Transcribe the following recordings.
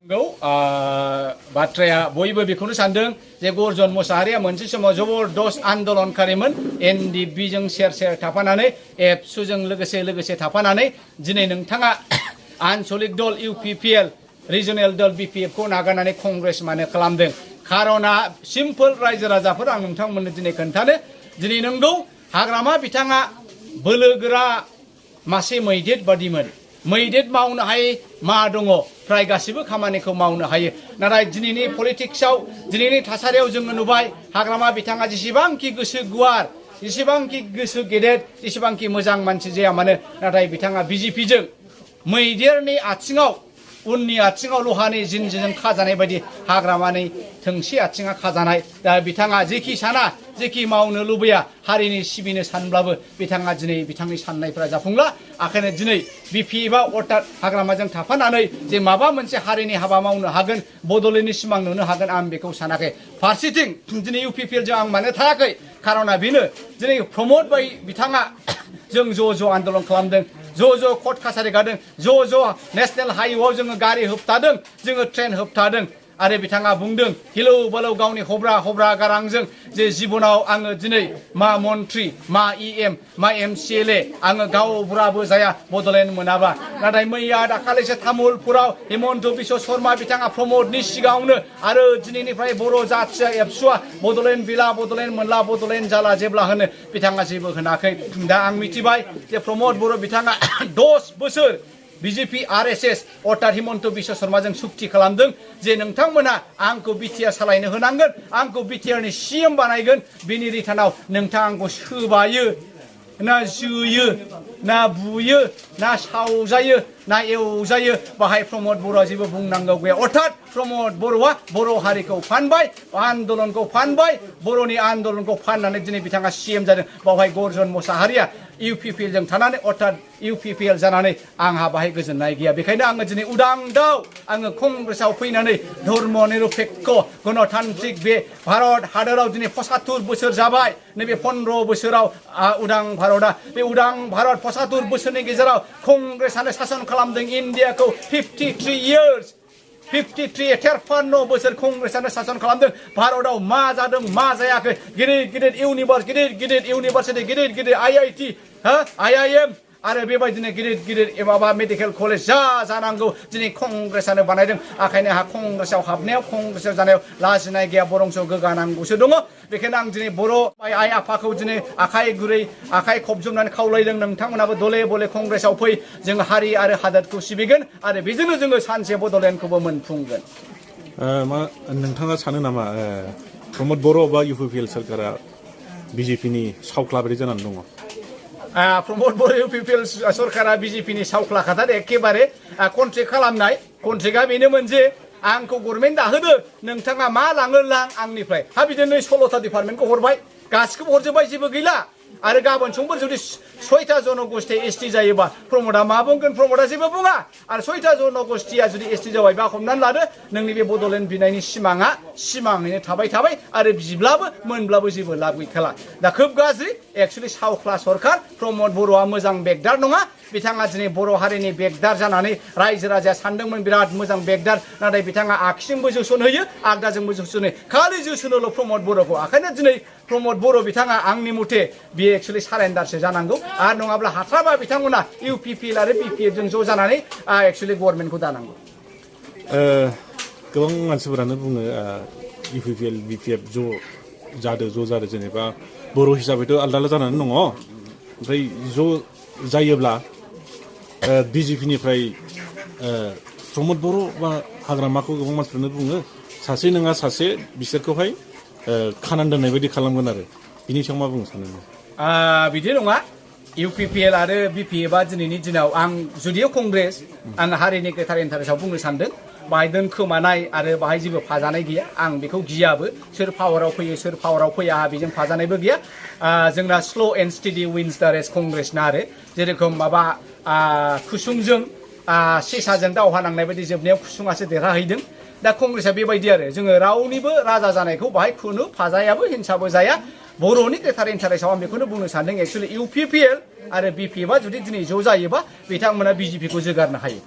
बाथ्राया बयबो बेखौनो सानदों जे बर'न मोसाहारिया मोनसे समाव जबरदस्त आन्दलनकारिमोन एनडिपि जों सेर सेर थाफानानै एबसुजों लोगोसे थाफानानै दिनै नोंथाङा आनसलिक दल इउपिपिएल रिजनेल दल बिपिएफ खौ नागारनानै कंग्रेस मानो खालामदों खारना सिम्पल रायजो राजाफोर आं नोंथांमोननो दिनै खोन्थानो दिनै नंगौ हाग्रामा बिथाङा बोलोगोरा मासे मैदेर बादिमोन मैदेर मावनो हायै मा दङ फ्राय गासिबो खामानिखौ मावनो हायो नाथाय दिनैनि पलिटिक्सआव दिनैनि थासारियाव जोङो नुबाय हाग्रामा बिथाङा जेसेबांखि गोसो गुवार जेसेबांखि गोसो गेदेर जेसेबांखि मोजां मानसि जाया मानो नाथाय बिथाङा बिजेपिजों मैदेरनि आथिङाव उननि आथिङाव लहानि जिनजिजों खाजानाय बायदि हाग्रामानि थोंसे आथिङा खाजानाय दा बिथाङा जेखि साना जेखि मावनो लुबैया हारिनि सिबिनो सानब्लाबो बिथाङा दिनै बिथांनि साननायफोरा जाफुंला ओंखायनो दिनै बिपि एबा अर्थात हाग्रामाजों थाफानानै जे माबा मोनसे हारिनि हाबा मावनो हागोन बड'लेण्डनि सिमां नुनो हागोन आं बेखौ सानाखै फारसेथिं दिनै इउपिपिएलजों आं मानो थायाखै खारना बेनो दिनै प्रमद बाय बिथाङा जों ज' आन्दलन खालामदों ज' कर्ट कासारि गादों ज' नेशनेल हाइवेआव जोङो गारि होबथादों जोङो ट्रेन होबथादों आरो बिथाङा बुंदों हिलौ बालौ गावनि हब्रा गारांजों जे जिबनाव आङो दिनै मा मन्त्रि मा इएम मा एमसिएलए आङो गावब्राबो जाया बड'लेण्ड मोनाबा नाथाय मैया दाखालिसो तामुलपुराव हिमन्त बिश्व शर्मा बिथाङा प्रमदनि सिगाङावनो आरो दिनैनिफ्राय बर' जाथिया एबसुआ बड'लेण्ड बिला बड'लेण्ड मोनला बड'लेण्ड जाला जेब्ला होनो बिथाङा जेबो होनाखै दा आं मिथिबाय जे प्रमद बर' बिथाङा 10 बोसोर बिजेपि आरएसएस अर्थात हिमन्त बिश्व शर्माजों सुक्ति खालामदों जे नोंथांमोना आंखौ बिटिआर सालायनो होनांगोन आंखौ बिटिआरनि सीएम बानायगोन बिनि रिटार्नाव नोंथाङा आंखौ सोबायो ना जोयो ना बुयो ना सावजायो ना एवजायो बाहाय प्रमद बर'आ जेबो बुंनांगौ गैया अर्थात प्रमद बर'आ बर' हारिखौ फानबाय आन्दलनखौ फानबाय बर'नि आन्दलनखौ फाननानै दिनै बिथाङा सीएम जादों बावहाय बर'न मोसाहारिया इउपिपिएलजों थानानै अर्थात इउपिपिएल जानानै आंहा बाहाय गोजोननाय गैया बेखायनो आङो दिनै उदां दाउ आङो कंग्रेसआव फैनानै धर्म निरपेक्ष गणतान्त्रिक बे भारत हादराव दिनै 75 बोसोर जाबाय नैबे 15 बोसोराव उदां भारतआ बे उदां भारत 75 बोसोरनि गेजेराव कंग्रेसआनो शासन खालामदों इन्डियाखौ 53 इयार्स 53 बोसोर कंग्रेसआनो शासन खालामदों भारतआव मा जादों मा जायाखै गिदिर इउनिभार्सिटि गिदिर आईआईटी आईआईएम आरो बेबायदिनो गिदिर माबा मेडिकेल कलेज जानांगौ दिनै कंग्रेसआनो बानायदों ओंखायनो आंहा कंग्रेसआव हाबनायाव कंग्रेसआव जानायाव लाजिनाय गैया बरंसो गोगानांगौसो दङ बेखायनो आं दिनै बर' आइ आफाखौ दिनै आखाइ गुरै आखाइ खबजबनानै खावलायदों नोंथांमोनाबो दले बले कंग्रेसआव फै जों हारि आरो हादोरखौ सिबिगोन आरो बेजोंनो जोङो सानसे बड'लेण्डखौबो मोनफुंगोन मा नोंथाङा सानो नामा प्रमद बर' बा इउपिपिएल सरकारा बिजेपिनि सावख्ला बायदि जानानै दङ प्रमद बर' इउपिपिएल सरकारा बिजेपिनि सावख्लाखाथार एखेबारे कन्ट्रेक्ट खालामनाय कन्ट्रेक्टआ बेनोमोन जे आंखौ गभर्नमेन्ट दाहोदो नोंथाङा मा लाङो लां आंनिफ्राय बिदिनो 16टा डिपार्टमेन्टखौ हरबाय गासिखौबो हरजोबबाय जेबो गैला आरो गाबोन समफोर जुदि 6टा जनगोष्ठी एसटि जायोबा प्रमदआ मा बुंगोन प्रमदआ जेबो बुङा आरो 6टा जनगोष्ठीया जुदि एसटि जाबायबा हमनानै लादो नोंनि बे बड'लेण्ड बिनायनि सिमाङैनो थाबाय आरो बिब्लाबो मोनब्लाबो जेबो लाब गैखाला दा खोब गाज्रि एक्चुअलि सावख्ला सरकार प्रमद बर'आ मोजां बेगदार नङा बिथाङा दिनै बर' हारिनि बेगदार जानानै रायजो राजाया सानदोंमोन बिराद मोजां बेगदार नाथाय बिथाङा आगसिजोंबो जोसन होयो आगदाजोंबो जोसन होयो खालि जोसोनोल' प्रमद बर'खौ ओंखायनो दिनै प्रमद बर' बिथाङा आंनि मथे बियो एक्चुअलि सारेन्डारसो जानांगौ आरो नङाब्ला हाथाराबा बिथांमोना इउपिपिएल आरो बिपिएफजों ज' जानानै एक्चुअलि गभर्नमेन्टखौ दानांगौ गोबां मानसिफोरानो बुङो इउपिपिएल बिपिएफ ज' जादों जेनेबा बर' हिसाबैथ' आलदा जानानै दङ ओमफ्राय ज' जायोब्ला बिजेपिनिफ्राय प्रमद बर' बा हाग्रामाखौ गोबां मानसिफोरानो बुङो सासे नङा सासे बिसोरखौहाय खानान दोननाय बायदि खालामगोन आरो बिनि सायाव मा बुंनो सानो बिदि नङा इउपिपिएल आरो बिपिएफआ दिनैनि दिनाव आं जुदियो कंग्रेस आं हारिनि गोथार इन्टारेस्टआव बुंनो सानदों बाहाय दोनखोमानाय आरो बाहाय जेबो फाजानाय गैया आं बेखौ गियाबो सोर पावाराव फैयो सोर पावाराव फैया आंहा बेजों फाजानायबो गैया जोंना स्ल' एन्ड स्टेडि विन्स दा रेस कंग्रेसना आरो जेरेखम माबा कुसुमजों सेसाजों दावहा नांनाय बायदि जोबनायाव कुसुमासो देरहाहैदों दा कंग्रेसआ बेबायदि आरो जोङो रावनिबो राजा जानायखौ बाहाय खुनु फाजायाबो हिंसाबो जाया बर'नि गोथार इन्टारेस्टआव आं बेखौनो बुंनो सानदों एक्चुअलि इउपिपिएल आरो बिपिएफआ जुदि दिनै ज' जायोबा बिथांमोना बिजेपिखौ जोगारनो हायो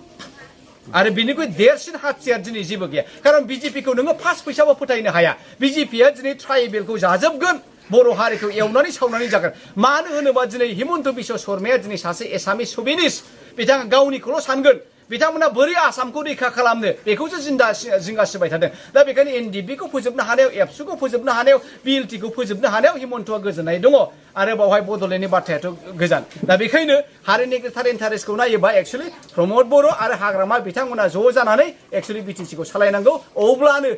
आरो बिनिख्रुइ देरसिन हाथियार दिनै जेबो गैया खारन बिजेपिखौ नोङो फास फैसाबो फोथायनो हाया बिजेपिया दिनै ट्राइबेलखौ जाजोबगोन बर' हारिखौ एवनानै सावनानै जागोन मानो होनोबा दिनै हिमन्त बिश्व शर्माया दिनै सासे एसामिस सभिनिस्ट बिथाङा गावनिखौल' सानगोन बिथांमोना बोरै आसामखौ रैखा खालामनो बेखौसो जिंगा सिबाय थादों दा बेखायनो एनडिपिखौ फोजोबनो हानायाव एबसुखौ फोजोबनो हानायाव बिएलटिखौ फोजोबनो हानायाव हिमन्तआ गोजोननाय दङ आरो बावहाय बड'लेण्डनि बाथ्रायाथ' गोजान दा बेखायनो हारिनि गोथार इन्टारेस्टखौ नायोबा एक्सुअलि प्रमद बर' आरो हाग्रामा बिथांमोना ज' जानानै एक्सुअलि बिटिसिखौ सालायनांगौ अब्लानो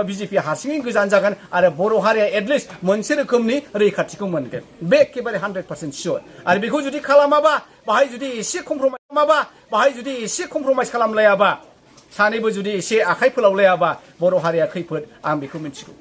बिजेपि हारसिङै गोजान जागोन आरो बर' हारिया एटलिस्ट मोनसे रोखोमनि रैखाथिखौ मोनगोन बे एखेबारे 100% सियर आरो बेखौ जुदि खालामाबा बाहाय जुदि एसे कमप्रमाइस खालामलायाबा सानैबो जुदि एसे आखाइ फोलावलायाबा बर' हारिया खैफोद आं बेखौ मिथिगौ